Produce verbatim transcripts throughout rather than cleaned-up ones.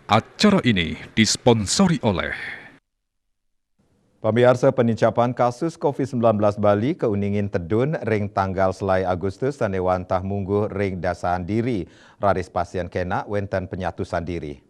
Acara ini disponsori oleh. Pamiarsa, penincapan kasus covid sembilan belas Bali kauningin tedun ring tanggal selae Agustus sane wantah mungguh ring dasaan diri, raris pasien kenak wenten penyatusan diri.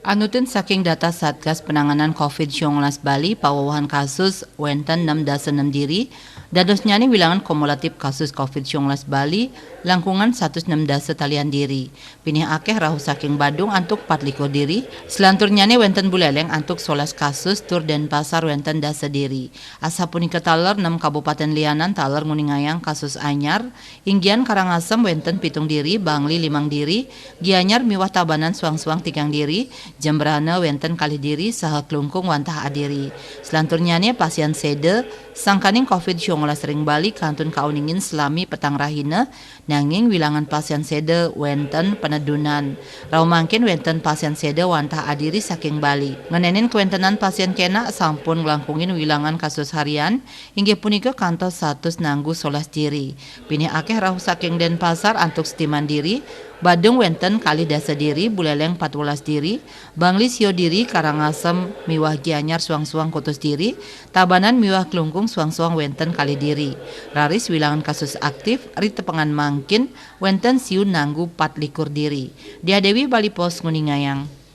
Anutin saking data Satgas Penanganan covid sembilan belas Bali, pawewehan kasus wenten enam dasa enam diri, dadosnyane wilangan kumulatif kasus covid sembilan belas Bali langkungan satus enam dasa talian diri. Pinih akeh rauh saking Badung antuk patlikur diri, selanturnyane wenten Buleleng antuk solas kasus tur Denpasar wenten dasa diri. Asapunika taler enam kabupaten lianan taler nguningayang kasus anyar, inggian Karangasem wenten pitung diri, Bangli limang diri, Gianyar miwah Tabanan suang-suang tigang diri, Jembrana wenten kalih diri, saha Klungkung wantah adiri. Selanturnyane pasien seda, sangkaning covid sembilan belas ring Bali kantun kauningin salami petang rahina, nanging wilangan pasien seda wenten penedunan. Rauh mangkin wenten pasien seda wantah adiri saking Bali. Ngenenin kawentenan pasien kenak sampun nglangkungin wilangan kasus harian, inggih punika kantos satus nanggu solas diri. Pinih akeh rauh saking Denpasar antuk setiman diri, Badung wenten kalih dasa diri, Buleleng patbelas diri, Bangli sio diri, Karangasem miwah Gianyar suang-suang kutus diri, Tabanan miwah Klungkung suang-suang wenten kalih diri. Raris wilangan kasus aktif ritepengan mangkin wenten siu nanggu patlikur diri. Dia Dewi, Bali Post, nguningayang.